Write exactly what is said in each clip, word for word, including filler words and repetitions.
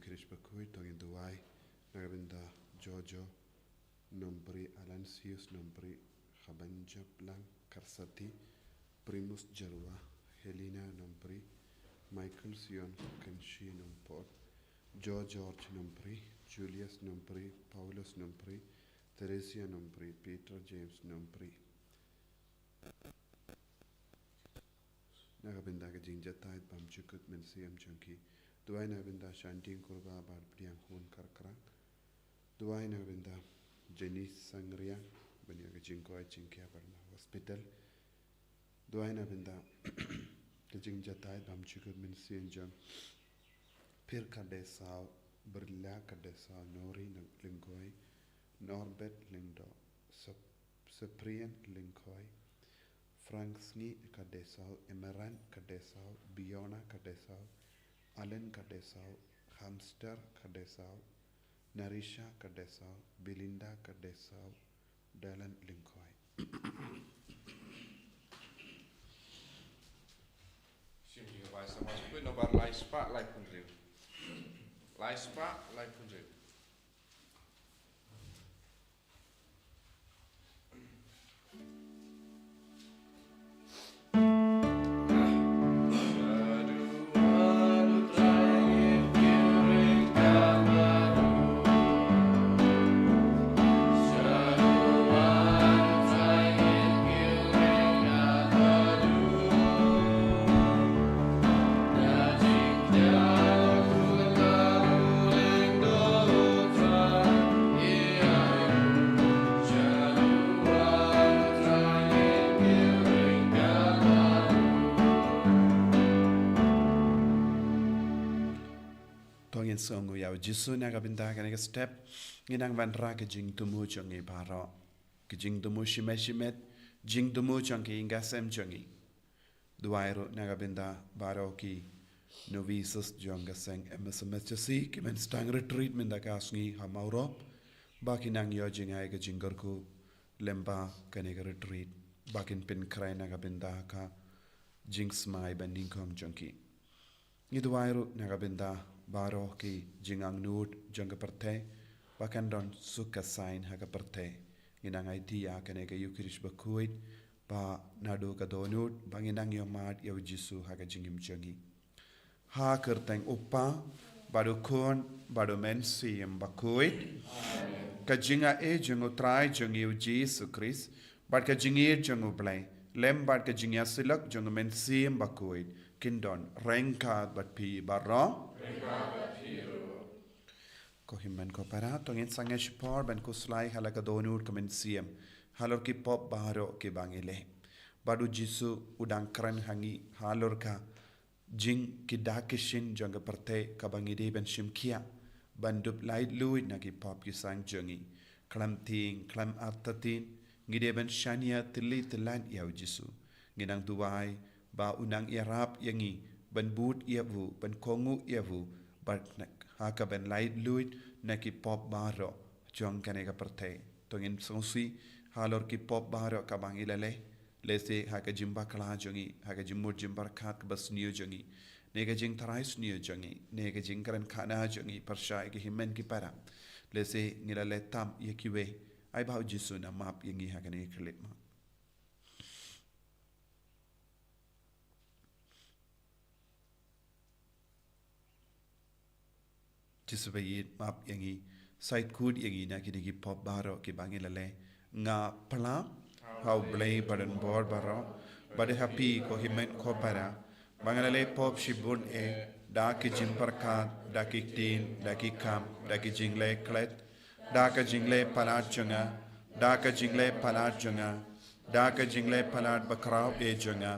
Kirish Bakhuid, to ngin duwai na ka bynta Jojo Nompri, Alansius Nompri, Khabanjaplang Karsati, Primus Jarwa, Helena Nompri, Michael Sion Kenshi Nompot, Joe George Nompri, Julius Nompri, Paulus Nompri, Theresia Nompri, Peter James Nompri. Na ka bynta ka jingjatai bam jukut mynsiem jong ki. Duwai na ka bynta Shanting Kurba Bar Pdiang Hun Karkrang. Duwai na ka bynta Jenny Sangriang, ban ïa ka jingkoit jingkhiah bad na hospital. Duwai na ka bynta ka jingjatai bam jukut mynsiem jong Pir Kadesaw, Berla Kadesaw, Nori Lyngkhoi, Norbert Lyngdoh, Sep-, Cyprian Lyngkhoi, Frank Sngi Kadesaw, Emerald Kadesaw, Biona Kadesaw, Alan Kadesaw, Hamster Kadesaw, Narisha Kadesaw, Belinda Kadesaw, Dylan Lyngkhoi. Shim jingïabai samaj pui nombar lai spah lai phew hynriew. Lai spah lai phew hynriew. To ngin sngewnguh ïa u Jisu na ka bynta kane ka step. Ngin nang wanrah ka jingthmu jong ngi baroh, ka jingthmu shimet shimet, jingthmu jong ki ïing ki sem jong ngi. Duwai ruh na ka bynta baroh ki novices jong ka seng M S M H C, ki ban sdang retreat mynta ka sngi ha Mawroh, ba kin nang ïoh jngai ka jingkyrkhu lyngba kane ka retreat, ba kin pynkhreh na ka bynta ka jingsmai ba nyngkong jong ki. Ngi duwai ruh na ka bynta baroh ki jingangnud jong ka pyrthei, ba kan don suk ka saiñ ha ka pyrthei. Ngi nang aiti ïa kane ka Ïukharist bakhuid, ba naduh ka dohnud ba ngin nang ïohmad ïa u Jisu ha ka jingim jong ngi. Ha ka kyrteng u Kpa, bad u Khun, bad u Mynsiem Bakhuid. Ka jingaiei jong u Trai jong ngi u Jisu Khrist, bad ka jingïeit jong u Blei, lem bad ka jingïasyllok jong u Mynsiem Bakhuid, kin don ryngkat bad phi baroh. Ko hynmen ko para, to ngin sangeh shipor ban khuslai ha la ka dohnud ka mynsiem halor ki pop baroh kiba ngi leh. Bad u Jisu u dang kren ha ngi halor ka jing ki dak ki shin jong ka pyrthei kaba ngi dei ban shim khia, ban dup laitluid na ki pop ki sang jong ngi. Khlem tieng, khlem artatien, ngi dei ban shaniah tylli tyllan ïa u Jisu. Ngi nang duwai ba u nang ïarap ïa ngi ban bud ïa u, ban kohnguh ïa u, bad ha ka ban laitluid na ki pop baroh jong kane ka pyrthei. To ngin sngewsih halor ki pop baroh kaba ngi la leh. Lehse ha ka jingbakla jong ngi, ha ka jingmut jingpyrkhat kaba sniew jong ngi, ne ka jingtharai sniew jong ngi, ne ka jingkren khana jong ngi pyrshah ïa ki hynmen ki para. Lehse ngi la leh tam ïa kiwei, ai ba u Jisu un map ïa ngi ha kane ka khyllipmat. Jisu ba ïeit, map ïa ngi, sait kut ïa ngi na kine ki pop baroh kiba ngi la leh. Nga pla ha u Blei badonbor baroh, bad ha phi ko hynmen ko para, ba nga la leh pop shibun eh, da ki jingpyrkhat, da ki ktien, da ki kam, da ki jingleh klet, da ka jingleh palat jong nga, da ka jingleh palat jong nga, da ka jingleh palat bakhraw eh jong nga.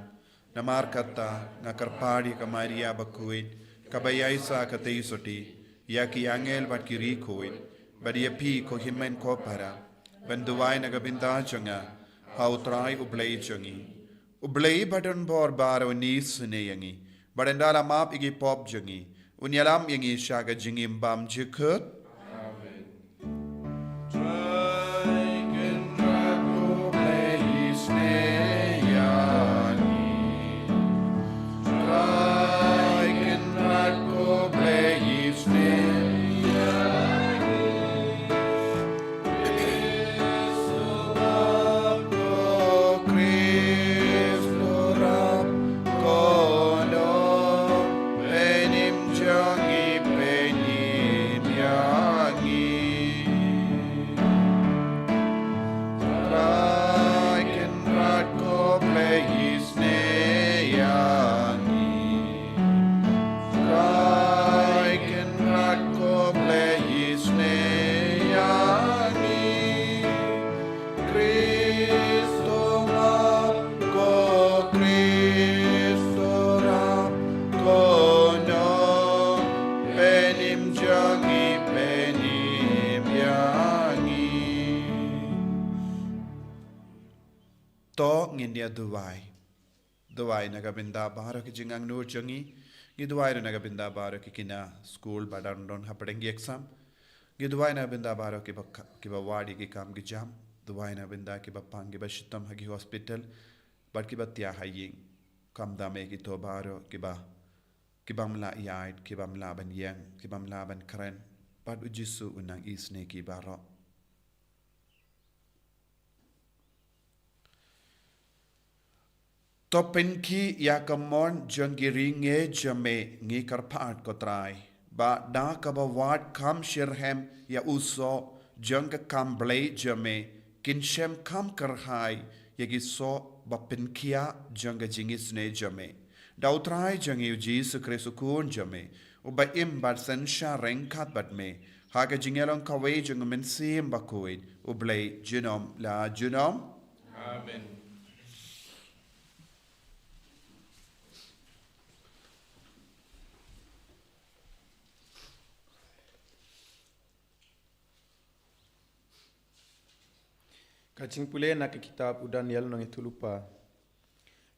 Namar kata nga kyrpad ïa ka Maria bakhuid, kaba ïaishah katei sotti, ïa ki angel bad ki riewkhuid, bad ïa phi ko hynmen ko para, ban duwai na ka bynta jong nga ha u Trai u Blei jong ngi. U Blei badonbor baroh un isynei ïa ngi, bad ynda la map ïa ki pop jong ngi, un ïalam ïa ngi sha ka jingim bymjukut. Amen. Trai Kynrad ko Blei isynei ïa ngi. Trai Kynrad ko Blei isynei ngin ïa duwai. Duwai na ka bynta baroh ki jingangnud jong ngi. Ngi duwai na ka bynta baroh ki khynnah skul ba dang don hapdeng ki exam. Ngi duwai na ka bynta baroh kiba ka-, kiba wad ïa ki kam ki jam. Duwai na ka bynta kiba pang kiba shitom ha ki hospital. Bad kiba thiah ha ïing. Kumta me kito baroh kiba, kibym lah ïaid, kibym lah ban ïeng, kibym lah ban kren. Bad u Jisu u nang isynei ïa ki baroh. To pynkhih ïa ka mon jong ki ri ngi jong me, ngi kyrpad ko Trai. Ba da kaba wad kham shitrhem ïa u soh jong ka kam blei jong me, kin shem kham kyrhai ïa ki soh ba pynkhiah jong ka jingisynei jong me. Da u Trai jong ngi u Jisu Khrist u Khun jong me, uba im bad synshar ryngkat bad me, ha ka jingïalong kawei jong u Mynsiem Bakhuid, U Blei junom la junom. Amen. Ka jingpule na ka kitab u Daniel nongïathuhlypa.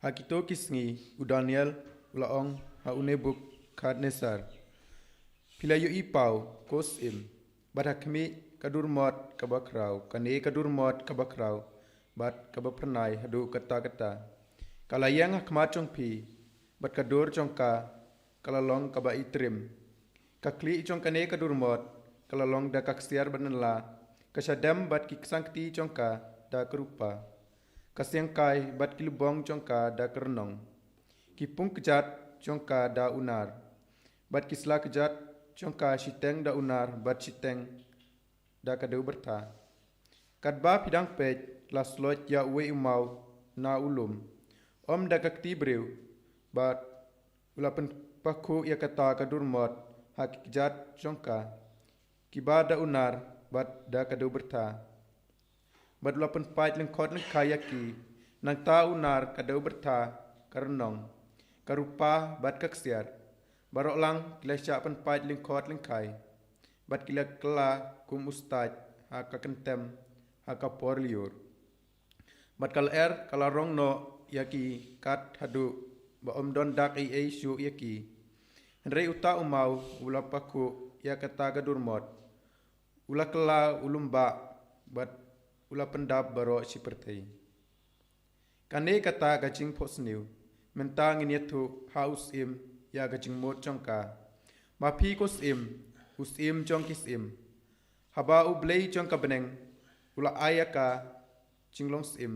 Ha kito ki sngi u Daniel u la ong ha u Nebukhadnessar, phi la ïohi paw, ko syiem, bad ha khmih ka dur mot kaba khraw, kane ka dur mot kaba khraw bad kaba phyrnai haduh katta katta, ka la ïeng ha khmat jong phi, bad ka dur jong ka ka la long kaba itrim. Ka khlieh jong kane ka dur mot ka la long da ka ksiar banylla, ka shadem bad ki ksangkti jong ka da ka rupa, ka siangkai bad ki lubong jong ka da ka rnong, ki pung kjat jong ka da u nar, bad ki sla kjat jong ka shiteng da u nar bad shiteng da ka dewbyrtha. Katba phi dang peit, la sloit ïa uwei u maw na u lum, ym da ka kti briew, bad u la pynpakhuh ïa kata ka dur mot ha ki kjat jong ka, kiba da u nar bad da ka dewbyrtha. Bad u la pynpait lyngkhot lyngkhai ïa ki, nangta u nar, ka dewbyrtha, ka rnong, ka rupa bad ka ksiar. Baroh lang ki la shah pynpait lyngkhot lyngkhai, bad ki la kylla kum u stait ha ka kyntem ha ka por lyiur. Bad ka lyer ka la rong noh ïa ki kat haduh ba ym don dak ei ei shuh ïa ki. Hynrei uta u maw u la pakhuh ïa kata ka dur mot, u la kylla u lymbah, bad u la pyndap baroh shi pyrthei. Kane kata ka jingphohsniew. Mynta ngin ïathuh ha u syiem ïa ka jingmut jong ka. Ma phi ko syiem, u syiem jong ki syiem, haba U Blei jong ka bneng u la ai ïa ka jinglong syiem,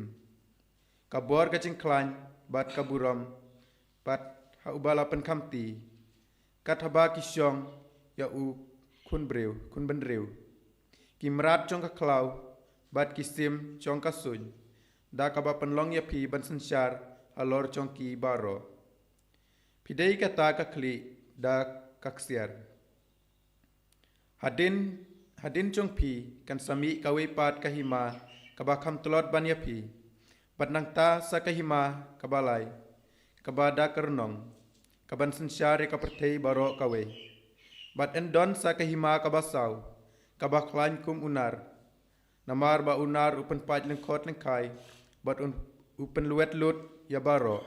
ka bor, ka jingkhlaiñ bad ka burom, bad ha uba la pynkhamti, kat haba ki shong ïa u khun briew, khun bynriew, ki mrad jong ka khlaw bad ki sim jong ka suiñ, da kaba pynlong ïa phi ban synshar halor jong ki baroh. Phi dei kata ka khlieh da ka ksiar. Hadien, hadien jong phi kan sa mih kawei pat ka hima kaba kham tlot ban ïa phi. Bad nangta sa ka hima kaba lai, kaba da ka rnong, kaban synshar ïa ka pyrthei baroh kawei. Bad yn don sa ka hima kaba saw, kaba khlaiñ kum u nar. Namar ba u nar u pynpait lyngkhot lyngkhai, bad un, u pynlwet lut ïa baroh.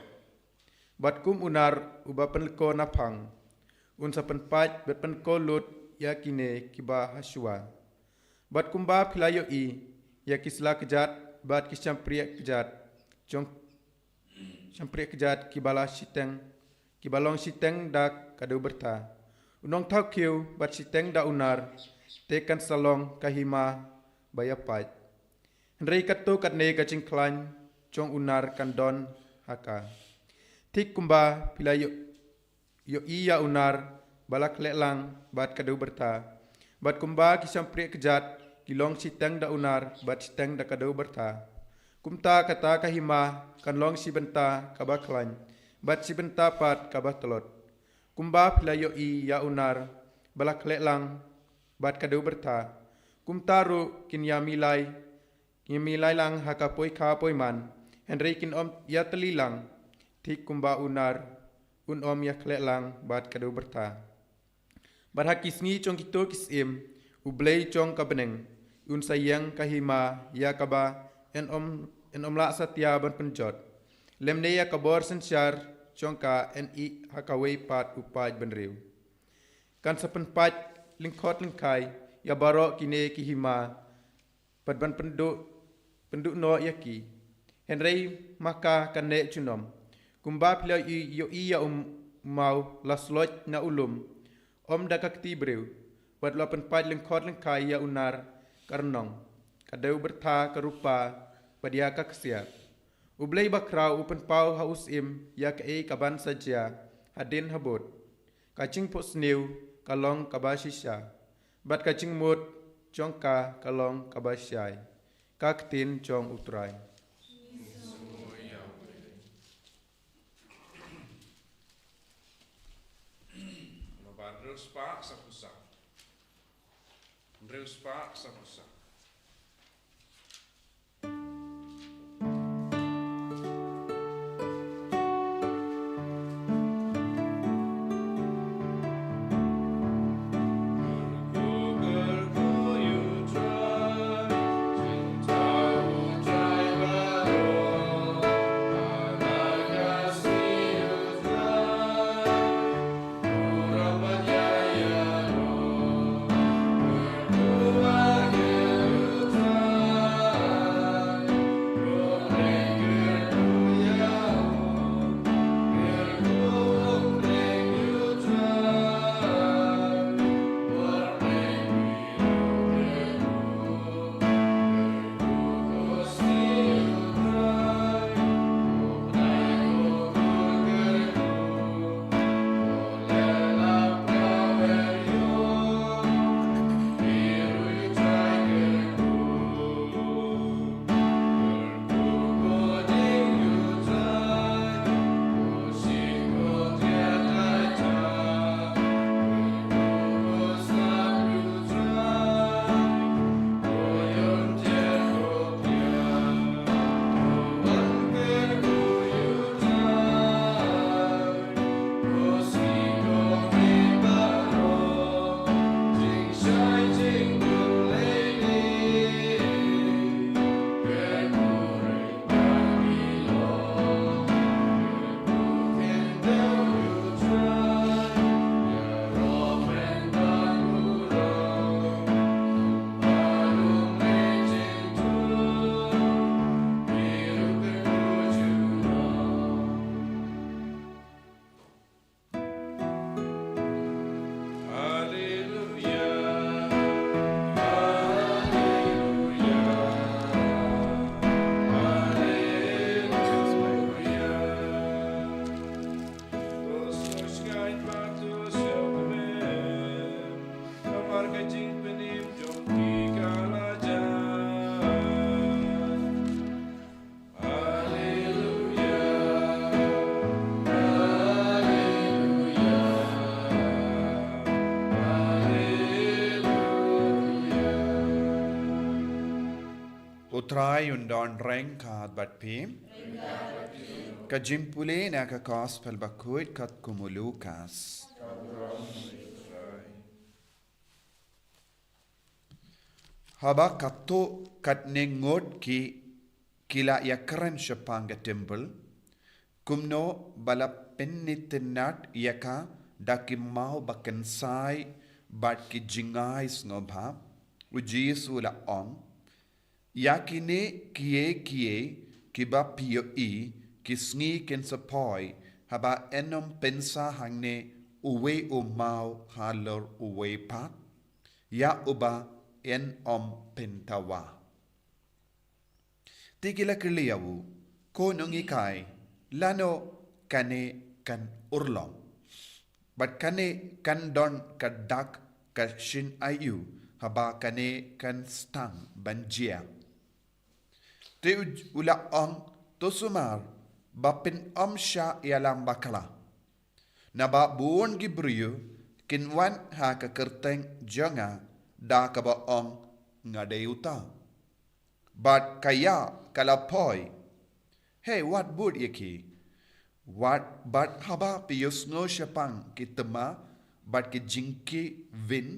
Bad kum u nar uba pynlyko na phang, un sa pynpait bad pynlyko lut ïa kine kiba ha shuwa. Bad kumba phi la ïohi ïa ki sla kjat bad ki shympriah kjat jong, shympriah kjat kiba la shiteng, kiba long shiteng da ka dewbyrtha, u nongthaw khiew bad shiteng da u nar, te kan sa long ka hima ba ïapait. Hynrei katto katne ka jingkhlaiñ jong u nar kan don ha ka. Thik kumba phi la ïoh, ïohi ïa u nar ba la khleh lang bad ka dewbyrtha, bad kumba ki shympriah kjat ki long shiteng da u nar bad shiteng da ka dewbyrtha, kumta kata ka hima kan long shi bynta kaba khlaiñ, bad shi bynta pat kaba tlot. Kumba phi la ïohi ïa u nar ba la khleh lang bad ka dewbyrtha, kumta ruh kin ïamih lai, kin ïamih lai lang ha ka poikha poiman, hynrei kin ym ïatylli lang, thik kumba u nar un ym ïakhleh lang bad ka dewbyrtha. Bad ha ki sngi jong kito ki syiem, U Blei jong ka bneng un sa ïeng ka hima ïa kaba yn ym yn ym lah satia ban pynjot. Lymne ïa ka bor synshar jong ka yn ih ha kawei pat u paid bynriew. Kan sa pynpait lyngkhot lyngkhai ïa baroh kine ki hima, bad ban pynduh, pynduh noh ïa ki. Hynrei ma ka kan neh junom. Kumba phi la ïohi ïa u maw la sloit na u lum, ym da ka kti briew, wat la pynpait lyngkhot lyngkhai ïa u nar ka rnong, ka dewbyrtha ka rupa, bad ïa ka ksiar. U Blei bakhraw u pynpaw ha u syiem ïa kaei kaban sa jia hadien habud. Ka jingphohsniew ka long kaba shisha, bad ka jingmut jong ka ka long kaba shai. Ka ktien jong U Trai. Hynriew spah saw phew saw. Hynriew spah saw phew saw. Alleluia, alleluia, alleluia. Tos tos ngain bad tos ïoh kmen. Namar ka jingpynim jong phi ka la jan. Alleluia, alleluia, alleluia. U Trai un don ryngkat bad phi. Ka jingpule na ka Gospel bakhuid katkum u Lukas. Haba katto katne ngut ki, ki la ïakren shaphang ka templ, kumno ba la pynitynnad ïa ka da ki maw ba kynsai bad ki jingai sngewbha, u Jisu u la ong, ïa kine kiei kiei kiba phi ïohi, ki sngi kin sa poi, haba yn ym pynsa hangne uwei u maw halor uwei pat, ïa uba yn ym pyndawa. Te ki la kylli ïa u, ko nonghikai, lano kane kan urlong? Bad kane kan don ka dak ka shin aïu, haba kane kan sdang ban jia? Te u, u la ong, to sumar ba phin ym shah ïalam bakla. Naba bun ki briew kin wan ha ka kyrteng jong nga da kaba ong, nga dei uta. Bad ka ïa ka la poi. Hei, wat bud ïa ki. Wat, bad haba phi ïohsngew shaphang ki thma bad ki jingkyrwin,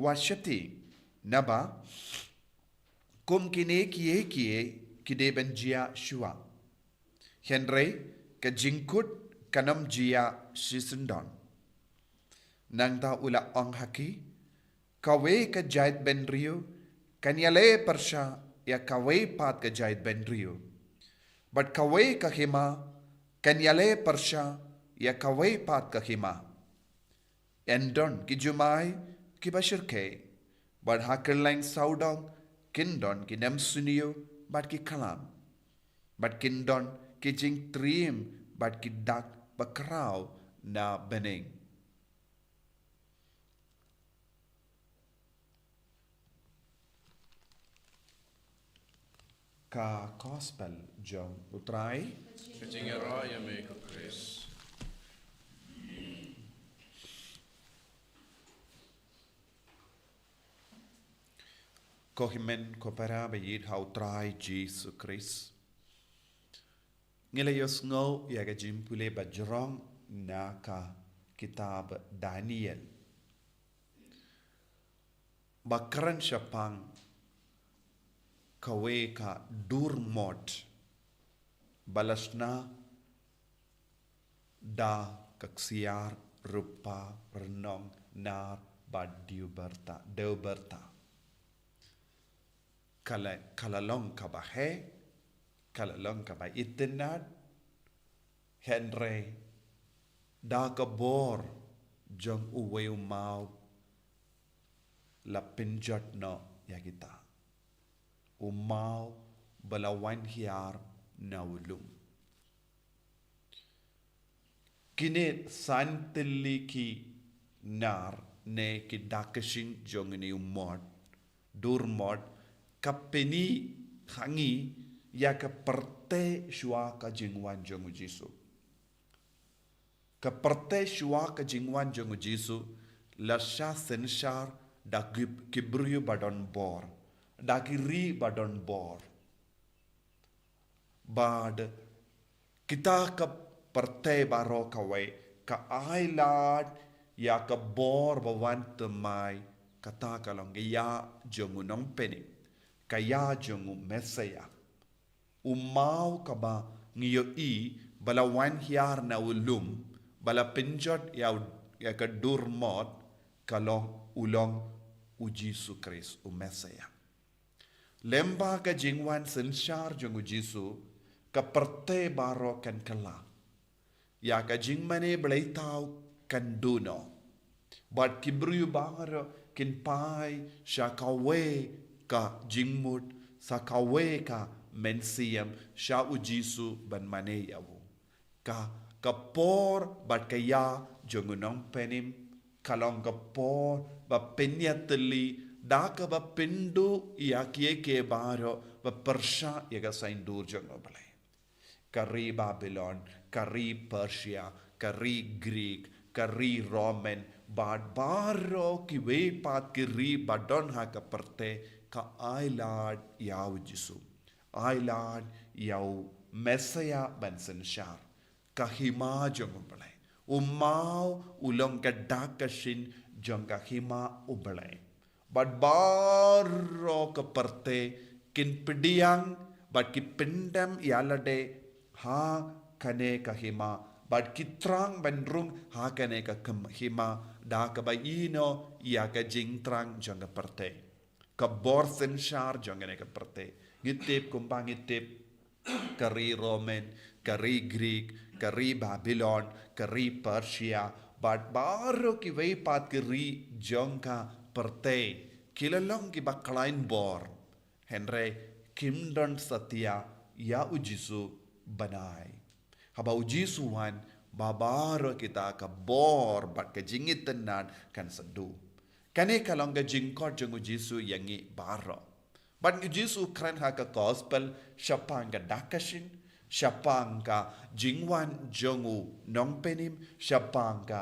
wat sheptieng. Naba kum kine kiei kiei ki dei ban jia shuwa. Hynrei ka jingkut kan ym jia shisyndon. Nangta u la ong ha ki, kawei ka jaitbynriew kan ïaleh pyrshah ïa kawei pat ka jaitbynriew, bad kawei ka hima kan ïaleh pyrshah ïa kawei pat ka hima. Yn don ki jumai kiba shyrkhei, bad ha kylleng sawdong kin don ki nemsniew bad ki khlam, bad kin don ki jingtriem bad ki dak bakhraw na bneng. Ka Gospel jong U Trai. Ka jingïaroh ïa me ko Khrist. Ko hynmen ko para ba ïeit ha U Trai Jisu Khrist. Ngi la ïohsngew ïa ka jingpule ba jrong na ka kitab Daniel, ba kren shaphang kawei ka dur mot ba la shna da ka ksiar, rupa, rnong, nar bad dewbyrta, dewbyrta. Ka la, ka la long kaba heh, ka la long kaba itynnad, hynrei da ka bor jong uwei u maw la pynjot noh ïa kita. U maw ba la wan hiar na u lum. Kine san tylli ki nar ne ki dak ka shin jong une u mot, dur mot, ka pyni ha ngi ïa ka pyrthei shuwa ka jingwan jong u Jisu. Ka pyrthei shuwa ka jingwan jong u Jisu la shah synshar da ki, ki briew ba don bor, da ki ri ba don bor. Bad kita ka pyrthei baroh kawei ka ailad ïa ka bor ba wan thymmai, kata ka long ka ïa jong u Nongpynim, ka ïa jong u Messiah. U maw kaba ngi ïohi ba la wan hiar na u lum, ba la pynjot ïa u, ïa ka dur mot, ka long, u long u Jisu Khrist, u Messiah. Lem bad ka jingwan synshar jong u Jisu, ka pyrthei baroh kan kylla ïa ka jingmane bleithaw kan duh noh. Bad ki briew baroh kin phai sha kawei ka jingmut, sha kawei ka mynsiem, sha u Jisu ban mane ïa u. Ka, ka por bad ka ïa jong u Nongpynim ka long ka por ba pynïatylli da kaba pynduh ïa kiei kiei baroh ba pyrshah ïa ka saiñdur jong U Blei. Ka ri Babilon, ka ri Persia, ka ri Greek, ka ri Roman, bad baroh kiwei pat ki ri ba don ha ka pyrthei, ka ailad ïa u Jisu. Ailad ïa u Messiah ban synshar. Ka hima jong U Blei. U maw u long ka dak ka shin jong ka hima U Blei. Bad baroh ka pyrthei kin pdiang, bad ki pyndem ïalade ha kane ka hima, bad ki thrang ban rung ha kane ka kem-, hima, da kaba ïehnoh ïa ka jingthrang jong ka pyrthei. Ka bor synshar jong kane ka pyrthei. Ngi tip kumba ngi tip ka ri Roman, ka ri Greek, ka ri Babilon, ka ri Persia, bad baroh kiwei pat ki ri jong ka pyrthei. Ki la long kiba khlaiñ bor. Hynrei kim don satia ïa u Jisu ban ai. Haba u Jisu wan, ba baroh kita ka bor bad ka jingitynnad kan sa duh. Kane ka long ka jingkhot jong u Jisu ïa ngi baroh. Bad u Jisu u kren ha ka gospel shaphang ka dak ka shin, shaphang ka jingwan jong u Nongpynim, shaphang ka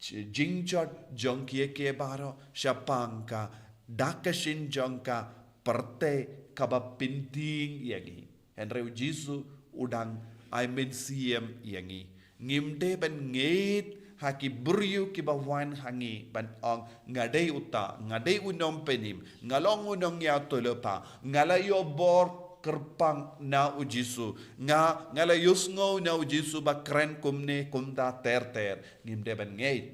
j-, jingjot jong kiei kiei baroh, shaphang ka dak ka shin jong ka pyrthei kaba pynthing ïa ngi. Hynrei u Jisu u dang ai mynsiem ïa ngi. Ngim dei ban ngeit ha ki briew kiba wan ha ngi ban ong, nga dei uta, nga dei u Nongpynim, nga long u nongïathuhlypa, nga la ïoh bor kyrpang na u Jisu. Nga, nga la ïohsngew na u Jisu ba kren kumne kumta ter ter. Ngim dei ban ngeit.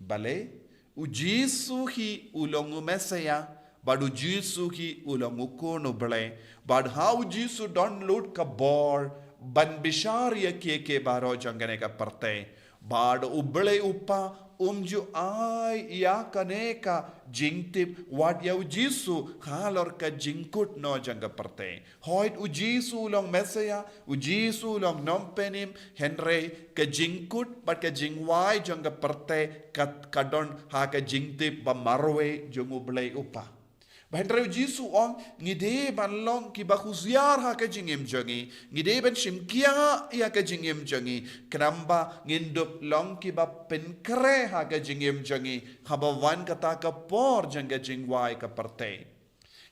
Balei? U Jisu hi u long u Messiah, bad u Jisu hi u long u Khun u Blei, bad ha u Jisu don lut ka bor ban bishar ïa kiei kiei baroh jong kane ka pyrthei. Bad u Blei u Kpa um ju ai ïa kane ka jingtip wat ïa u Jisu halor ka jingkut noh jong ka pyrthei. Hooid, u Jisu u long Messiah, u Jisu u long nongpynim, hynrei ka jingkut bad ka jingwai jong ka pyrthei ka, ka don ha ka jingtip ba marwei jong u Blei u Kpa. Bad hynrei u Jisu u ong, ngi dei ban long kiba husiar ha ka jingim jong ngi, ngi dei ban shim khia ïa ka jingim jong ngi, khnang ba ngin dup long kiba pynkhreh ha ka jingim jong ngi, haba wan kata ka por jong ka jingwai ka pyrthei.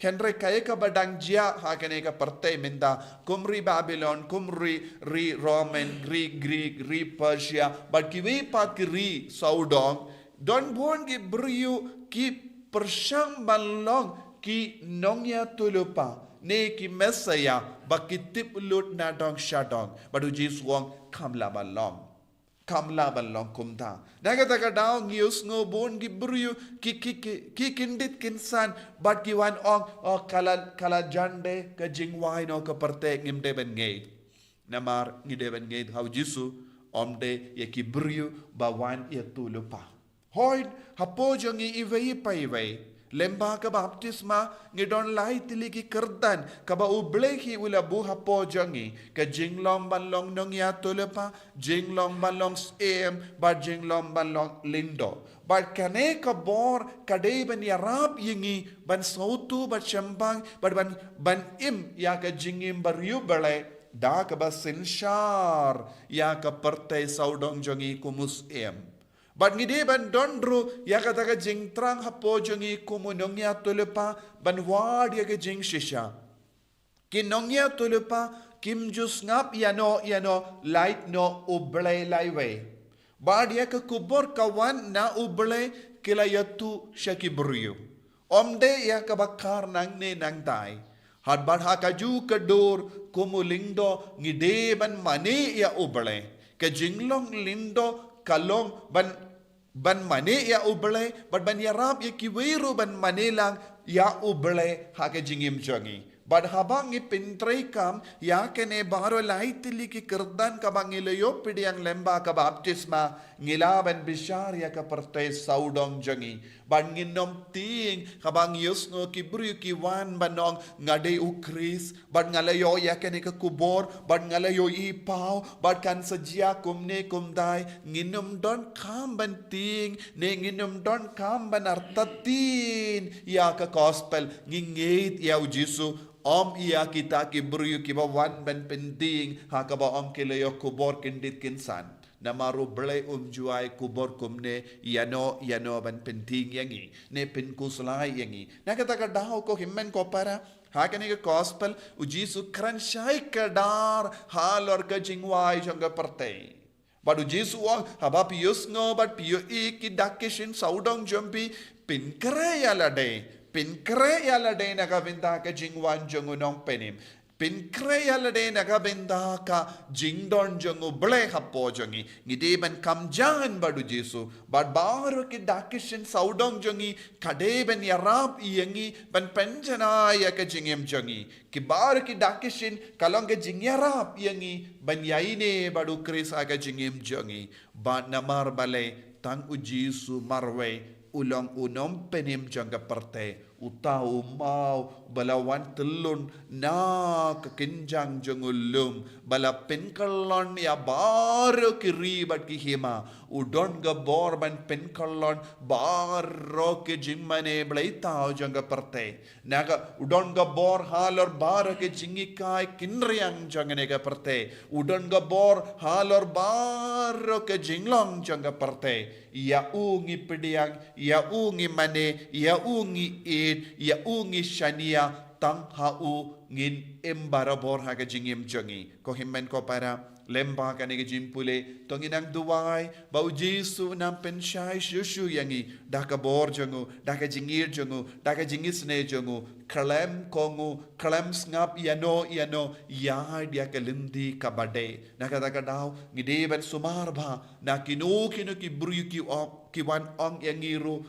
Hynrei kaei kaba dang jia ha kane ka pyrthei mynta, kum ri Babylon, kum ri, ri Roman, ri Greek, ri Persia, bad kiwei pat ki ri sawdong, don bun ki briew ki pyrshang ban long ki nongïathuhlypa, ne ki Messiah, ba ki tip lut nadong shadong, bad u Jisu u ong, kham lah ban long. Kham lah ban long kumta. Na kata ka daw ngi ïohsngew bun ki briew ki, ki, ki, ki kyndit kynsan bad ki wan ong, oh, ka la, ka la jan de ka jingwai noh ka pyrthei, ngim dei ban ngeit. Namar ngi dei ban ngeit ha u Jisu, um dei ïa ki briew ba wan ïathuhlypa. Hooid, hapoh jong ngi iwei pa iwei, lyngba ka baptisma ngi don lai tylli ki kyrdan kaba u Blei hi u la buh hapoh jong ngi, ka jinglong ban long nongïathuhlypa, jinglong ban long syiem, bad jinglong ban long lyngdoh. Bad kane ka bor ka dei ban ïarap ïa ngi ban sngewthuh bad shemphang bad ban, ban im ïa ka jingim bariewblei da kaba synshar ïa ka pyrthei sawdong jong ngi kum u syiem. Bad ngi dei ban don ruh ïa kata ka jingthrang hapoh jong ngi kum u nongïathuhlypa ban wad ïa ka jingshisha. Ki nongïathuhlypa kim ju sngap ïano ïano, lait noh u Blei laiwei. Bad ïa ka khubor ka wan na u Blei ki la ïathuh sha ki briew. Um dei ïa kaba khar nangne nangtai. Hynrei bad ha kajuh ka dur kum u lyngdoh ngi dei ban mane ïa u Blei. Ka jinglong lyngdoh ka long ban, ban mane ïa u Blei, bad ban ïarap ïa kiwei ruh ban mane lang ïa u Blei ha ka jingim jong ngi. Bad haba ngi pyntreikam ïa kine baroh lai tylli ki kyrdan kaba ngi la ïoh pdiang lyngba ka baptisma, ngi lah ban bishar ïa ka pyrthei sawdong jong ngi. Bad ngin ym tieng haba ngi ïohsngew ki briew ki wan ban ong nga dei u Khrist, bad nga la ïoh ïa kane ka khubor, bad nga la ïohi paw, bad kan sa jia kumne kumtai, ngin ym donkam ban tieng, ne ngin ym donkam ban artatien ïa ka gospel, ngi ngeit ïa u Jisu, ym ïa kita ki briew kiba wan ban pyntieng ha kaba ym ki la ïoh khubor kyndit kynsan. Namar u Blei um ju ai khubor kumne ïano ïano ban pyntieng ïa ngi, ne pynkhuslai ïa ngi. Na kata ka daw ko hynmen ko para, ha kane ka gospel u Jisu kren shai kdar halor ka jingwai jong ka pyrthei. Bad u Jisu u ong, haba phi ïohsngew bad phi ïohi ki dak ki shin sawdong jong phi, pynkhreh ïa lade, pynkhreh ïa lade na ka bynta ka jingwan jong u Nongpynim. Pynkhreh ïa lade na ka bynta ka jingdon jong u Blei hapoh jong ngi. Ngi dei ban kham jan bad u Jisu, bad baroh ki dak ki shin sawdong jong ngi ka dei ban ïarap ïa ngi ban pynjanai ïa ka jingim jong ngi. Ki baroh ki dak ki shin ka long ka jingïarap ïa ngi ban ïaineh bad u Khrist ha ka jingim jong ngi. Bad namar balei, tang u Jisu marwei u long u Nongpynim jong ka pyrthei, uta u maw ba la wan tyllun na ka kynjang jong u lum, ba la pynkyllon ïa baroh ki ri bad ki hima, u don ka bor ban pynkyllon baroh ki jingmane bleithaw jong ka pyrthei. Na ka, u don ka bor halor baroh ka jinghikai kynriang jong kane ka pyrthei. U don ka bor halor baroh ka jinglong jong ka pyrthei. Ïa u ngi pdiang, ïa u ngi mane, ïa u ngi ïeit, ïa u ngi shaniah, tang ha u ngin im barabor ha ka jingim jong ngi. Ko hynmen ko para, Lyngba kane ka jingpule, to ngin nang duwai ba U Jisu un nang pynshai shuh shuh ïa ngi da ka bor jong u, da ka jingïeit jong u, da ka jingisynei jong u. Khlem kohnguh, khlem sngap ïano ïano, ïaid ïa ka lynti kaba dei. Na kata ka daw ngi dei ban sumar bha na kino kino ki briew ki ong, ki wan ong ïa ngi ruh,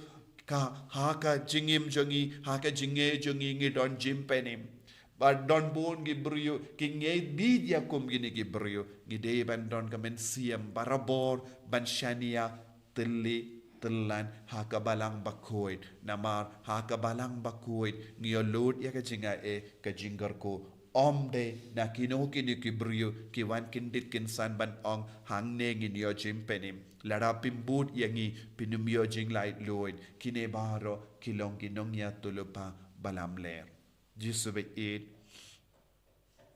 ka ha ka jingim jong ngi, ha ka jingngeit jong ngi, ngi don jingpynim. Ba don bun ki briew ki ngeit bit ïa kum kine ki briew. Ngi dei ban don ka mynsiem barabor ban shaniah, tylli tyllan ha ka Balang Bakhuid. Namar ha ka Balang Bakhuid ngi ïoh lut ïa ka jingaiei, ka jingkyrkhu. Ym dei na kino kino ki briew ki wan kyndit kynsan ban ong hangne ngin ïoh jingpynim. Lada phim bud ïa ngi, phin ym ïoh jinglaitluid. Kine baroh ki long ki nongïathuhlypa ba lamler. Jisu ba ïeit,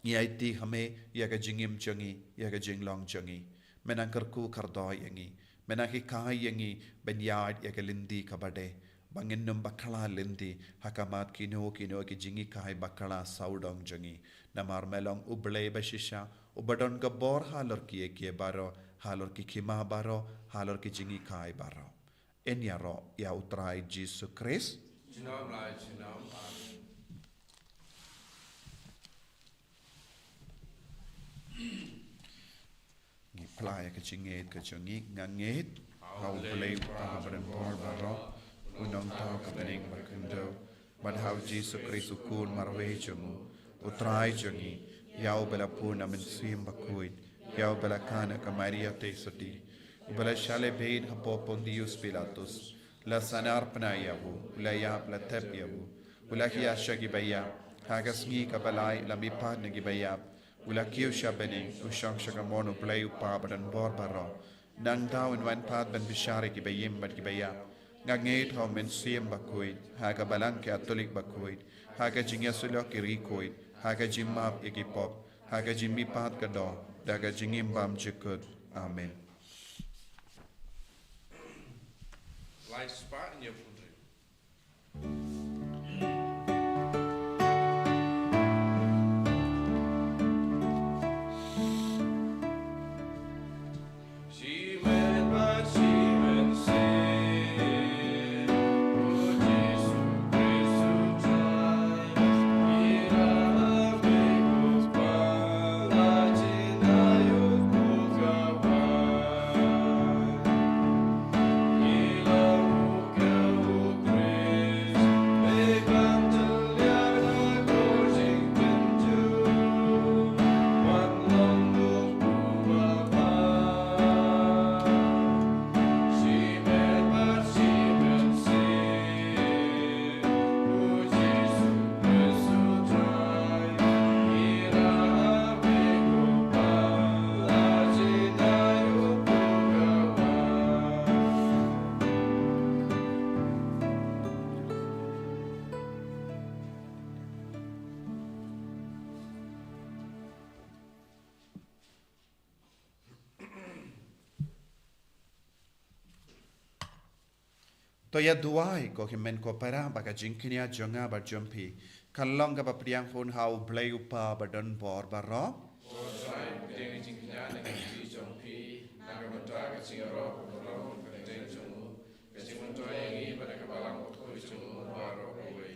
ngi aiti ha me ïa ka jingim jong ngi, ïa ka jinglong jong ngi. Me nang kyrkhu kyrdoh ïa ngi. Me nang hikai ïa ngi ban ïaid ïa ka lynti kaba dei, ba ngin ym bakla lynti ha khmat kino kino ki jinghikai bakla sawdong jong ngi. Namar me long U Blei ba shisha, uba don ka bor halor kiei kiei baroh, halor ki hima baroh, halor ki jinghikai baroh. Yn ïaroh ïa U Trai Jisu Khrist. Junom la junom. Amen. Ngi phla ïa ka jingngeit ka jong ngi. Nga ngeit ha U Blei U Kpa badonbor baroh, U Nongthaw ka bneng ba khyndew, bad ha U Jisu Khrist U Khun marwei jong u, U Trai jong ngi, ïa uba la pun na Mynsiem Bakhuid, ïa uba la kha na ka Maria Theisotti, uba la shah leh beiñ hapoh Pontius Pilatus, la sahnarphna ïa u, u la ïap, la thep ïa u, u la hiar sha ki baïap, ha ka sngi kaba lai u la mihpat na ki baïap, u la kiew sha bneng, u shong sha kamon U Blei U Kpa badonbor baroh. Nangta un wan pat ban bishar ïa ki baïing bad ki baïap. Nga ngeit ha U Mynsiem Bakhuid, ha ka Balang Katholik bakhuid, ha ka jingïasyllok ki riewkhuid, ha ka jingmap ïa ki pop, ha ka jingmihpat ka doh, da ka jingim bymjukut. Amen. Lai spah ñiew phew hynriew. To ïa duwai ko hynmen ko para, ba ka jingkñia jong nga bad jong phi kan long kaba pdiang hun ha U Blei U Kpa badonbor baroh. Ko Trai, pdiang ka jingkñia na ka kti jong phi, na ka bynta ka jingïaroh kaba long ka kyrteng jong u, ka jingmyntoi ïa ngi bad na ka Balang Bakhuid jong u baroh kawei.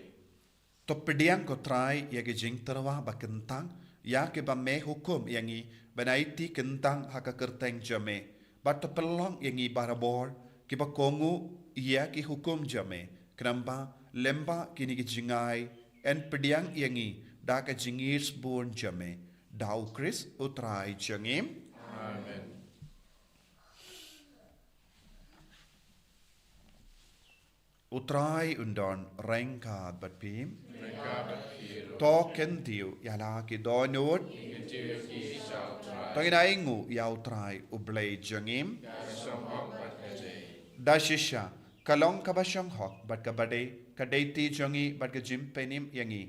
To pdiang ko Trai ïa ki jingtyrwa ba kyntang, ïa kiba me hukum ïa ngi ban aiti kyntang ha ka kyrteng jong me, bad to pynlong ïa ngi barabor kiba kohnguh ïa ki hukum jong me, khnang ba lyngba kine ki jingai yn pdiang ïa ngi da ka jingïeit shibun jong me. Da U Khrist U Trai jong ngi. Amen. U Trai un don ryngkat bad phi. Ryngkat bad phi ruh. To kyntiew ïa la ki dohnud. Ngin kyntiew ïa ki sha U Trai. To ngin ainguh ïa U Trai U Blei jong ngi. Ka shong hok bad ka dei. Da shisha ka long kaba shong hok bad kaba dei, ka dei ti jong ngi bad ka jingpynim ïa ngi,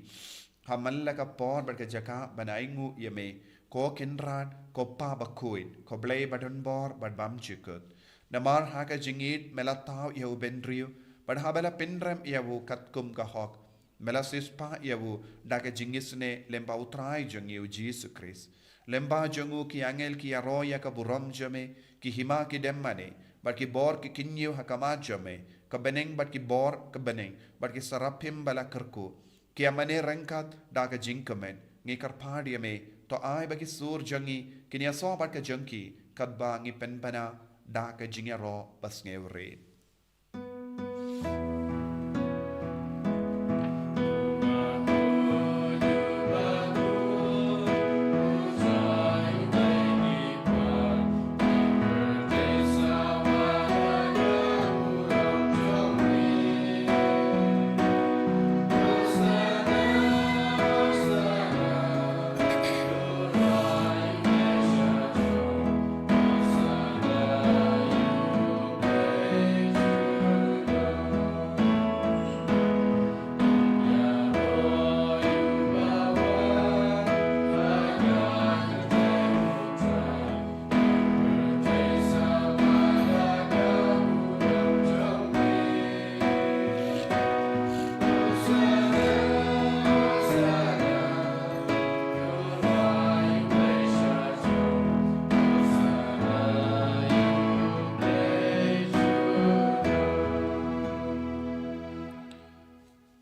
ha man la ka por bad ka jaka ban ainguh ïa me, ko Kynrad, ko Pa Bakhuid, ko Blei badonbor bad bymjukut. Namar ha ka jingïeit me la thaw ïa u bynriew, bad haba la pynrem ïa u katkum ka hok, me la siewspah ïa u da ka jingisynei lyngba U Trai jong ngi U Jisu Khrist. Lyngba jong u ki angel ki ïaroh ïa ka burom jong me, ki hima ki dem mane, bad ki bor ki kynñiew ha khmat jong me, ka bneng bad ki bor ka bneng, bad ki seraphim ba la kyrkhu, ki ïa mane ryngkat da ka jingkmen. Ngi kyrpad ïa me, to ai ba ki sur jong ngi kin ïasoh bad ka jong ki, katba ngi pynbna da ka jingïaroh ba sngewrit.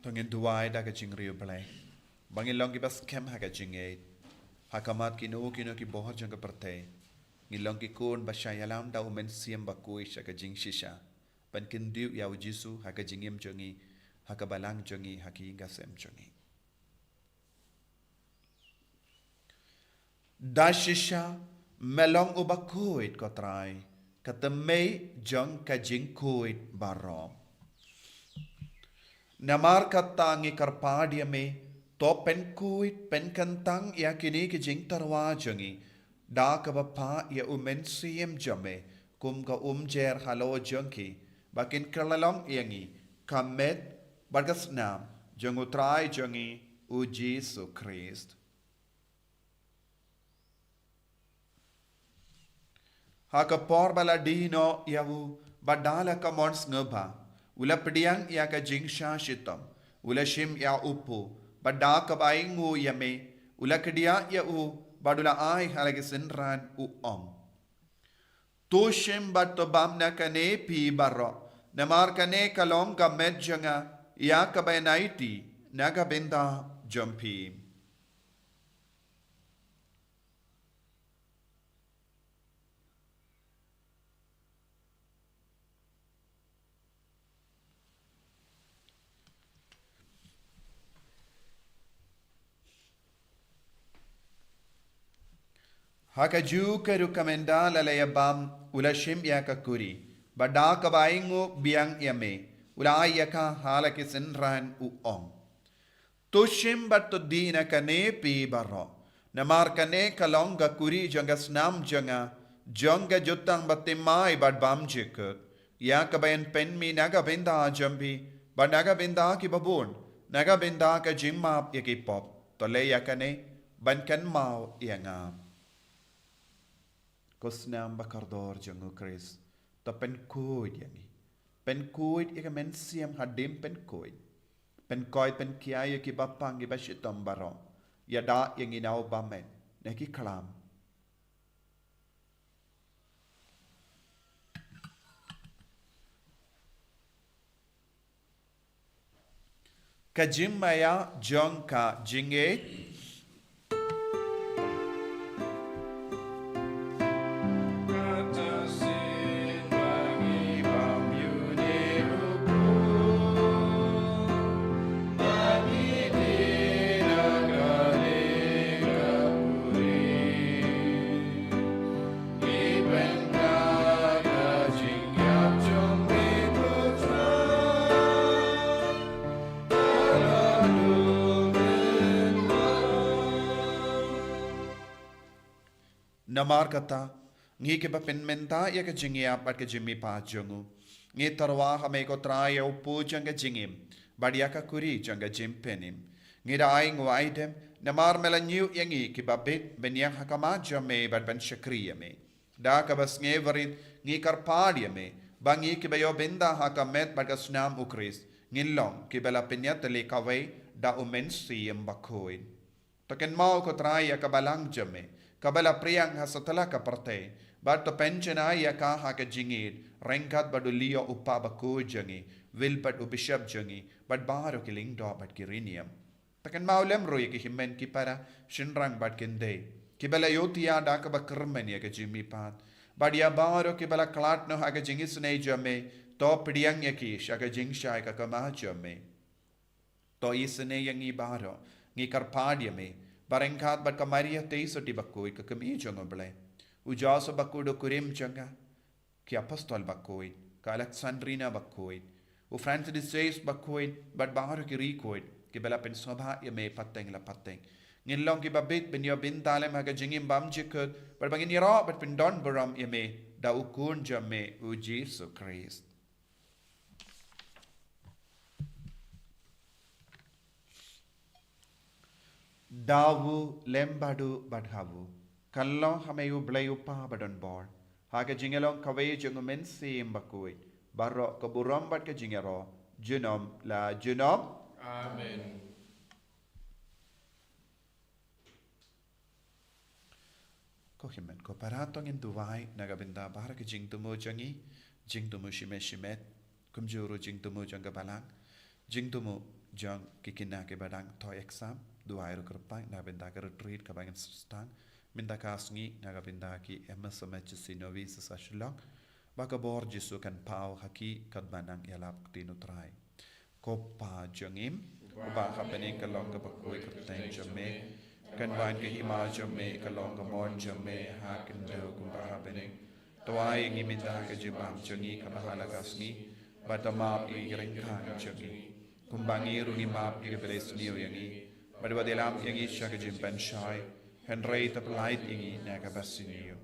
To ngin duwai da ka jingriewblei. Ba ngin long kiba skhem ha ka jingngeit ha khmat kino kino ki bor jong ka pyrthei. Ngin long ki khun ba shah ïalam da u Mynsiem Bakhuid sha ka jingshisha, ban kyntiew ïa u Jisu ha ka jingim jong ngi, ha ka balang jong ngi, ha ka ïing ka sem jong ngi. Da shisha me long uba khuid, ko Trai, ka tymmen jong ka jingkhuid baroh. Namar kata ngi kyrpad ïa me, to pynkhuid pynkyntang ïa kine ki jingtyrwa jong ngi da kaba phah ïa u Mynsiem jong me kum ka umjer halor jong ki, ba kin kylla long ïa ngi ka met bad ka snam jong u Trai jong ngi u Jisu Khrist. Ha ka por ba la die noh ïa u, bad da la ka mon sngewbha, u la pdiang ïa ka jingshah shitom, u la shim ïa u kpu, bad da kaba ainguh ïa me, u la kdiah ïa u, bad u la ai ha la ki synran, u ong: To shim bad to bam na kane phi baroh, namar kane ka long ka met jong nga ïa kaba aiti na ka bynta jong phi. Ha kajuh ka ruh ka mynta la la ïa bam, u la shim ïa ka kuri, bad da kaba ainguh biang ïa me, u la ai ïa ka ha la ki synran, u ong: To shim bad to die na kane phi baroh, namar kane ka long ka kuri jong ka snam jong nga, jong ka jutang bathymmai bad bymjukut, ïa kaba yn pynmih na ka bynta jong phi bad na ka bynta kiba bun, na ka bynta ka jingmap ïa ki pop. To leh ïa kane ban kynmaw ïa nga. Ko snam ba kordor jong u Khrist, to pynkhuid ïa ngi. Pynkhuid ïa ka mynsiem hadien pynkhuid. Pynkoit pynkhia ïa kiba pang kiba shitom baroh. Ïada ïa ngi na u bymman na ki khlam. Ka jingmaïa jong ka jingngeit. Namar kata, ngi kiba pynmynta ïa ka jingïap bad ka jingmihpat jong u, ngi tyrwa ha me ko Trai ïa u kpu jong ka jingim, bad ïa ka kuri jong ka jingpynim. Ngi da ainguh aidem, namar me la ñiew ïa ngi kiba bit ban ïeng ha khmat jong me bad ban shakri ïa me. Da kaba sngewrit ngi kyrpad ïa me, ba ngi kiba ïoh bynta ha ka met bad ka snam u Khrist, ngin long kiba la pynïatylli kawei da u Mynsiem Bakhuid. To kynmaw ko Trai ïa ka balang jong me, kaba la phriang ha satlak ka pyrthei, bad to pynjanai ïa ka ha ka jingïeid, ryngkat bad u Leo u kpa bakhuid jong ngi, Wilbert u bishop jong ngi, bad baroh ki lyngdoh bad ki riewniam. To kynmaw lem ruh ïa ki hynmen ki para, shynrang bad khyndai, kiba la ïohthiah da kaba kyrmen ïa ka jingmihpat. Bad ïa baroh kiba la khlad noh ha ka jingisynei jong me, to pdiang ïa ki sha ka jingshai ka khmat jong me. To isynei ïa ngi baroh, ngi kyrpad ïa me, ba ryngkat bad ka Maria Theisotti bakhuid ka kmie jong u Blei, u Joseph bakhuid u kurim jong ka, ki apostol bakhuid, ka Alexandrina bakhuid, u Francis de Sales bakhuid, bad baroh ki riewkhuid kiba la pynsngewbha ïa me pateng la pateng. Ngin long kiba bit ban ïoh bynta lem ha ka jingim bymjukut, bad ba ngin ïaroh bad pyndonburom ïa me da u Khun jong me u Jisu Khrist. Da u lem bad u bad ha u, kan long ha me u Blei u Kpa badonbor, ha ka jingïalong kawei jong u Mynsiem Bakhuid, baroh ka burom bad ka jingïaroh, junom la junom. Amen. Ko hynmen ko para, to ngin duwai na ka bynta baroh ki jingthmu jong ngi, jingthmu shimet shimet, kumjuh ruh jingthmu jong ka balang, jingthmu jong ki khynnah kiba dang thoh exam, duwai ruh kyrpang na ka bynta ka retreat kaba ngin sdang, mynta ka sngi na ka bynta ki M S M H C novices ha Shillong, ba ka bor Jisu kan paw ha ki katba nang ïalap ktien u Trai. Ko Pa jong ngi, uba ha bneng, ka long kaba khuid ka kyrteng jong me, kan wan ka hima jong me, ka long ka mon jong me ha khyndew kumba ha bneng. To ai ïa ngi mynta ka jingbam jong ngi kaba ha la ka sngi, bad to map ïa ki ryngkang jong ngi, kumba ngi ruh ngi map ïa kiba la isniew ïa ngi, bad wat ïalam ïa ngi sha ka jingpynshai, hynrei to pyllait ïa ngi na kaba sniew.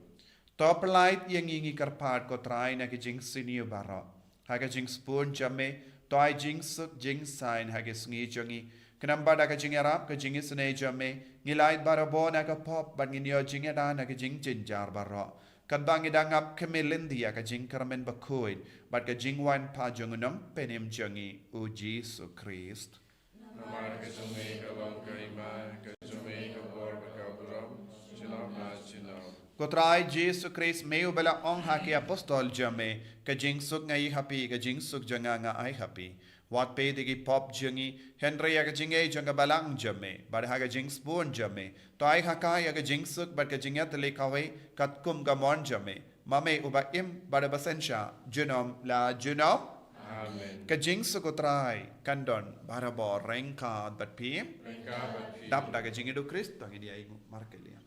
To pyllait ïa ngi, ngi kyrpad ko Trai, na ki jingsniew baroh. Ha ka jingsbun jong me, to ai jingsuk jingsaiñ ha ki sngi jong ngi, khnang ba da ka jingïarap ka jingisynei jong me, ngin lait barabor na ka pop bad ngin ïoh jingïada na ki jingjynjar baroh, katba ngi dang ap khmih lynti ïa ka jingkyrmen bakhuid bad ka jingwan pat jong u Nongpynim jong ngi u Jisu Khrist. Namar ka jong me ka long ka hima, ka jong me ka bor bad ka burom, junom la junom. Ko Trai Jisu Khrist, me uba la ong ha ki apostol jong me, ka jingsuk nga ai ha phi, ka jingsuk jong nga nga ai ha phi. Wat peit ïa ki pop jong ngi, hynrei ïa ka jingaiei jong ka balang jong me, bad ha ka jingsbun jong me, to ai ha ka ïa ka jingsuk bad ka jingïatylli kawei katkum ka mon jong me, ma me uba im bad uba synshar junom la junom. Amen. Ka jingsuk u Trai kan don barabor ryngkat bad phi. Ryngkat bad phi. Dap da ka jingïeid u Khrist, to ngin ïa ainguh markylliang.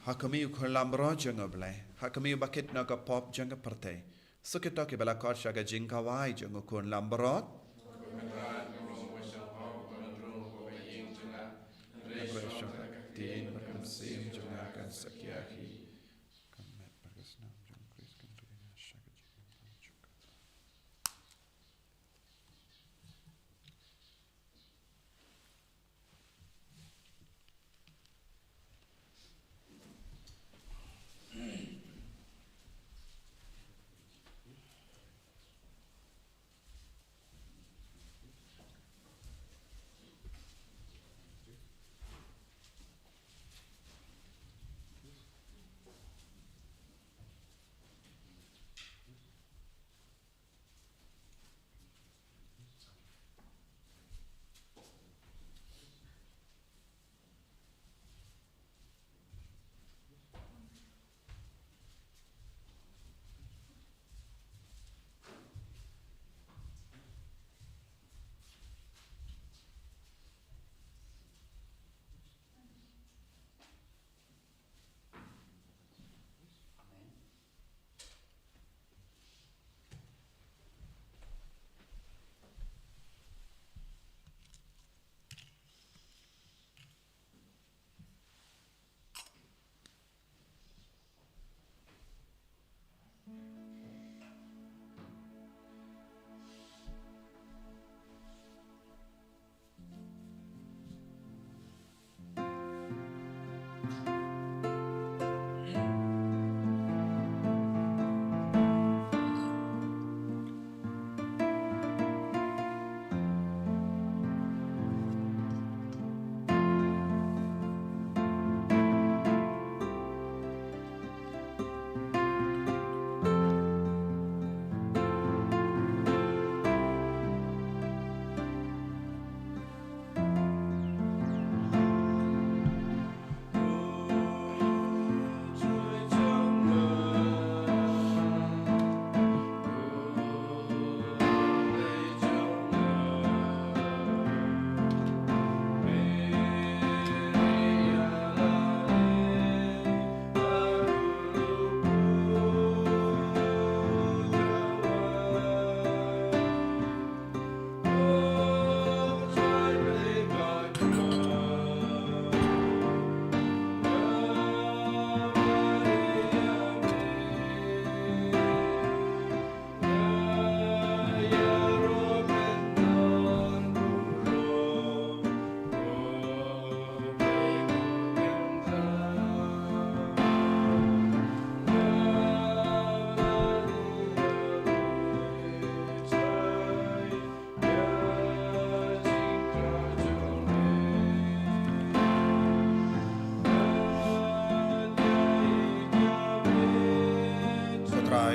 Ha khmih u khun lamroh jong u Blei, ha khmih uba kit noh ka pop jong ka pyrthei, suk ïa kito kiba la khot sha ka jingkhawai jong u khun lamroh.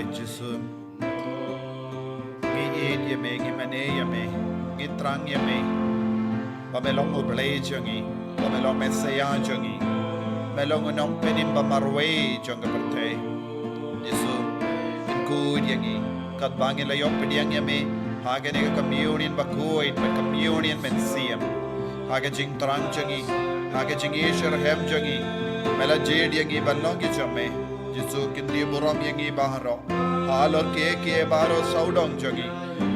Jisu, ngi ïeit ïa me, ngi mane ïa me, ngi thrang ïa me. Ba me long U Blei jong ngi, ba me long Messiah jong ngi. Me long U Nongpynim ba marwei jong ka pyrthei. Jisu, ngi khuid ïa ngi katba ngi la ïoh pdiang ïa me ha kane ka communion bakhuid bad communion mynsiem. Ha ka jingthrang jong ngi, ha ka jingïasyrhem jong ngi, me la jied ïa ngi ban long ki jong me. Jisu, kyntiew burom ïa ngi baroh, halor kiei kiei baroh sawdong jong ngi,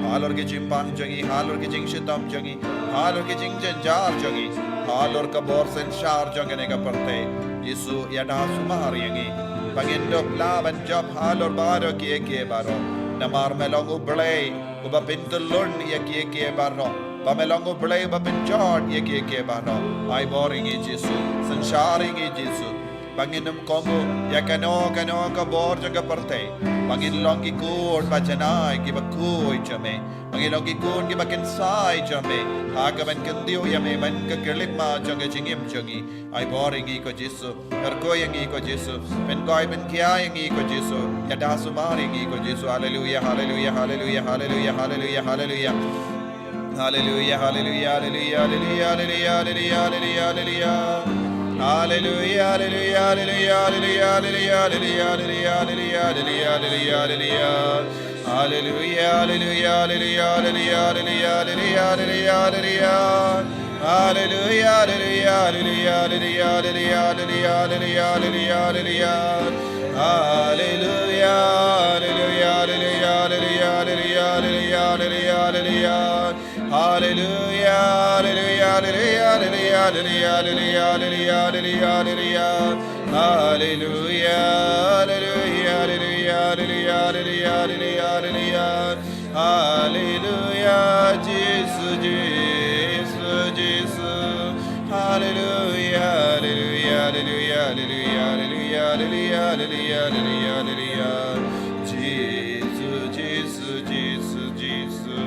halor ki jingbam jong ngi, halor ki jingshitom jong ngi, halor ki jingjynjar jong ngi, halor ka bor synshar jong kane ka pyrthei. Jisu, ïada sumar ïa ngi ba ngin dup lah ban jop halor baroh kiei kiei baroh. Namar me long U Blei uba pyntyllun ïa kiei kiei baroh, ba me long U Blei uba pynjot ïa kiei kiei baroh. Ai bor ïa ngi Jisu, synshar ïa ngi Jisu, ba ngin ym kohnguh ïa kano kano ka bor jong ka pyrthei, ba ngin long ki khun ba janai kiba khuid jong me, ba ngin long ki khun kiba kynsai jong me, ha kaban kyntiew ïa me man ka khyllipmat jong ka jingim jong ngi. Ai bor ïa ngi ko Jisu, kyrkhu ïa ngi ko Jisu, pynkoit pynkhia ïa ngi ko Jisu, ïada sumar ïa ngi ko Jisu. Haleluia, haleluia, haleluia, haleluia, haleluia, haleluia. Haleluia, haleluia, haleluia, haleluia, haleluia, haleluia, haleluia. Haleluia, haleluia, haleluia, haleluia, haleluia, haleluia, haleluia, haleluia, haleluia. Haleluia, haleluia, haleluia, haleluia, haleluia, haleluia, haleluia. Haleluia, haleluia, haleluia, haleluia, haleluia, haleluia, haleluia, haleluia. Haleluia, haleluia, haleluia, haleluia, haleluia, haleluia, haleluia. Haleluia, haleluia, haleluia, haleluia, haleluia, haleluia, haleluia. Haleluia, haleluia, haleluia, haleluia, haleluia, haleluia, haleluia. Haleluia, Jisu, Jisu, Jisu. Haleluia, haleluia, haleluia, haleluia, haleluia, haleluia, haleluia, haleluia, haleluia. Jisu, Jisu, Jisu, Jisu.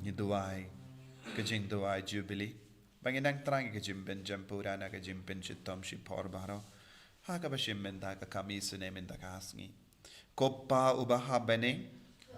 Ngi duwai ka jingduwai Jubilee ba ngin nang thrang ïa ka jingpynjem pura na ka jingpynshitom shipor baroh, ha kaba shim mynta ka khmih snem mynta ka sngi. Ko Pa uba ha bneng,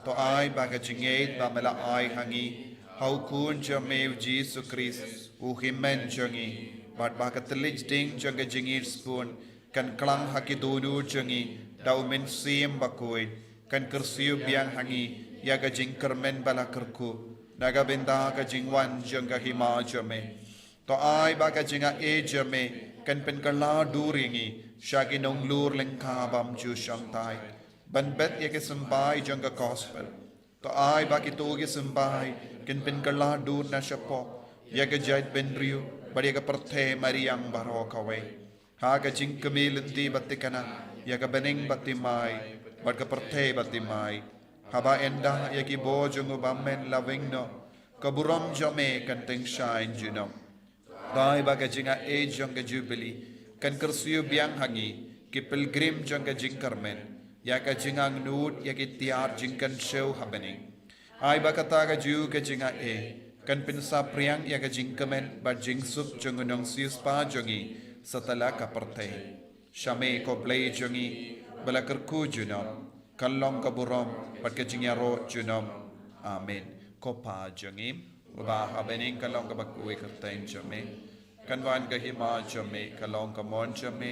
to ai ba ka jingngeit ba me la ai ha ngi ha u Khun jong me u Jisu Khrist, u Hynmen jong ngi, bad ba ka thylliej ding jong ka jingïeit sbun kan klang ha ki dohnud jong ngi da u Mynsiem Bakhuid, kan kyrsiew biang ha ngi ïa ka jingkyrmen ba la kyrkhu na ka bynta ka jingwan jong ka Hima jong me. To ai ba ka jingaiei jong me kan pynkylla dur ïa ngi sha ki nonglur lyngkha bymjukshongthait ban bet ïa ki symbai jong ka Gospel. To ai ba kito ki symbai kin pynkylla dur na shapoh ïa ka jaitbynriew bad ïa ka pyrthei mariang baroh kawei, ha ka jingkmie lynti ba thikna ïa ka bneng bad thymmai bad ka pyrthei bad thymmai. Haba ynda ïa ki bor jong u Bymman la weng noh, ka burom jong me kan tyngshaiñ junom. To ai ba ka jingaiei jong ka Jubilee kan kyrsiew biang ha ngi ki pilgrim jong ka jingkyrmen ïa ka jingangnud ïa ki tiar jingkynshew ha bneng. Ai ba kata kajuh ka jingaiei kan pynsaphriang ïa ka jingkmen bad jingsuk jong u nongsiewspah jong ngi satlak ka pyrthei. Sha me ko Blei jong ngi ba la kyrkhu junom, ka long ka burom bad ka jingïaroh junom. Amen. Ko Pa jong ngi uba ha bneng, ka long kaba khuid kyrteng jong me. Kan wan ka hima jong me, ka long ka mon jong me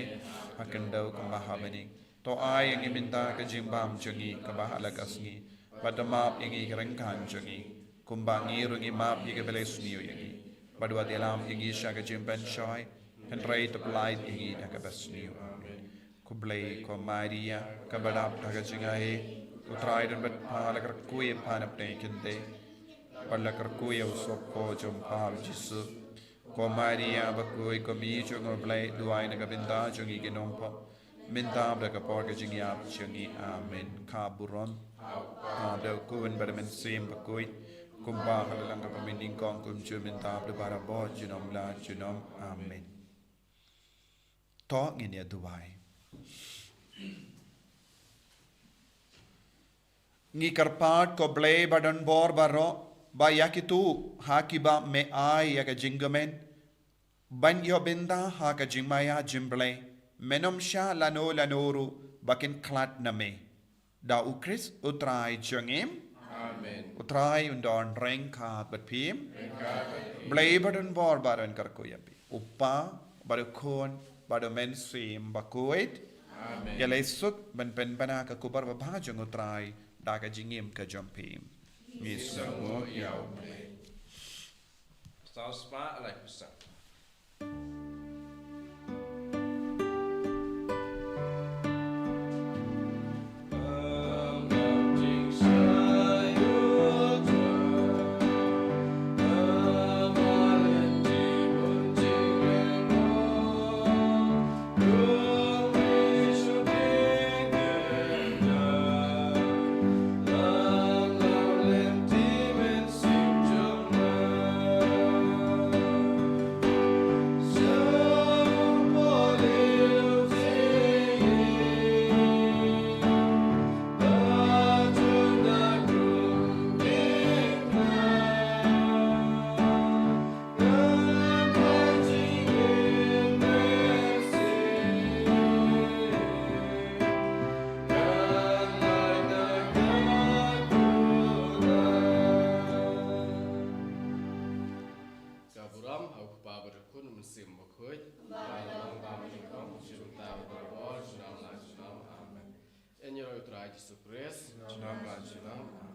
ha khyndew kumba ha bneng. To ai ïa ngi mynta ka jingbam jong ngi kaba ha la ka sngi, bad to map ïa ngi ki ryngkang jong ngi, kumba ngi ruh ngi map ïa kiba leh sniew ïa ngi. Bad wat ïalam ïa ngi sha ka jingpynshoi, hynrei to pyllait ïa ngi na kaba sniew. Amen. Khublei ko Maria, kaba dap da ka jingaiei, u Trai don bad pha, la kyrkhu ïa pha na pdeng kynthei bad la kyrkhu ïa u sohpop jong pha u Jisu. Ko Maria bakhuid, ko Mei jong u Blei, duwai na ka bynta jong ngi ki nongpop, mynta bad ha ka por ka jingïap jong ngi. Amen. Ka burom, ka da u Khun bad u Mynsiem Bakhuid, kumba ha la ka por mynnyngkong, kumjuh mynta bad barabor, junom la junom. Amen. To ngin ïa duwai. Ngi kyrpad ko Blei ba don bor baroh, ba ïa kito ha kiba me ai ïa ka jingkmen ban ïoh bynta ha ka jingmaïa jong u Blei, men ym shah lano lano ruh ba kin khlad na me. Da U Khrist U Trai jong ngi. Amen. U Trai un don ryngkat bad phi. Blei bad un bor bad un kyrkhu ïa phi. U Kpa bad U Khun bad U Mynsiem Bakhuid. Amen. Ïa lei suk ban pynbna ka khubor babha jong U Trai da ka jingim ka jong phi. Ngi sngewnguh ïa U Blei. Psalm spah lai phew san. Ka burom ha U Kpa bad U Khun, U Mynsiem Bakhuid. Ba ïa long ba mynnyngkong, shibun ta bad barabor, junom la junom. Amen. Ïaroh ïa U Trai Jisu Khrist. Junom la junom.